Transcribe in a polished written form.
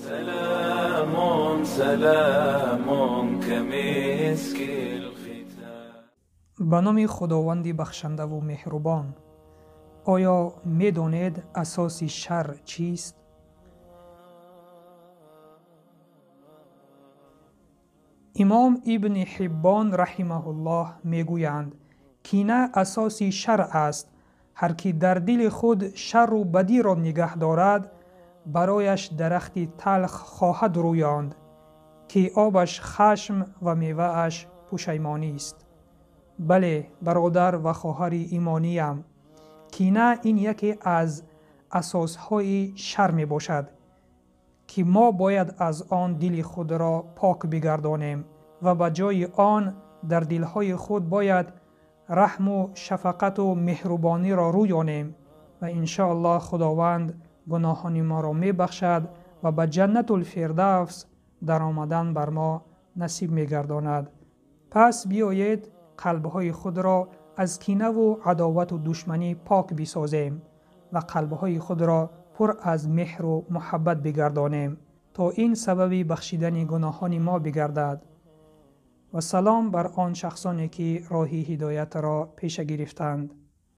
سلام سلام كمسك الختام. Ба номи Худованди бахшандаву меҳрубон. Оё медонед, асоси шар чист? Имом Ибни Ҳиббон раҳимаҳуллоҳ мегӯянд: кина асоси шар аст. Ҳар ки дар дили худ шарру бадиро нигаҳ дорад, барояш дарахти талх хоҳад рӯёнд, ки обаш хашм ва мевааш пушаймонист. Бале, бародар ва хоҳари имониям, кина ин яке аз асосҳои шар мебошад, ки мо бояд аз он дили худро пок бигардонем ва ба ҷои он дар дилҳои худ бояд раҳму шафқату меҳрубониро рӯёнем ва иншоаллоҳ Худованд гуноҳони моро мебахшад ва ба Ҷаннатулфирдавс даромадан бар мо насиб мегардонад. Пас биёед қалбҳои худро аз кинаву адовату душманӣ пок бисозем ва қалбҳои худро пур аз меҳру муҳаббат бигардонем, то ин сабаби бахшидани гуноҳони мо бигардад. Ва салом бар он шахсоне, ки роҳи ҳидоятро пеша гирифтанд.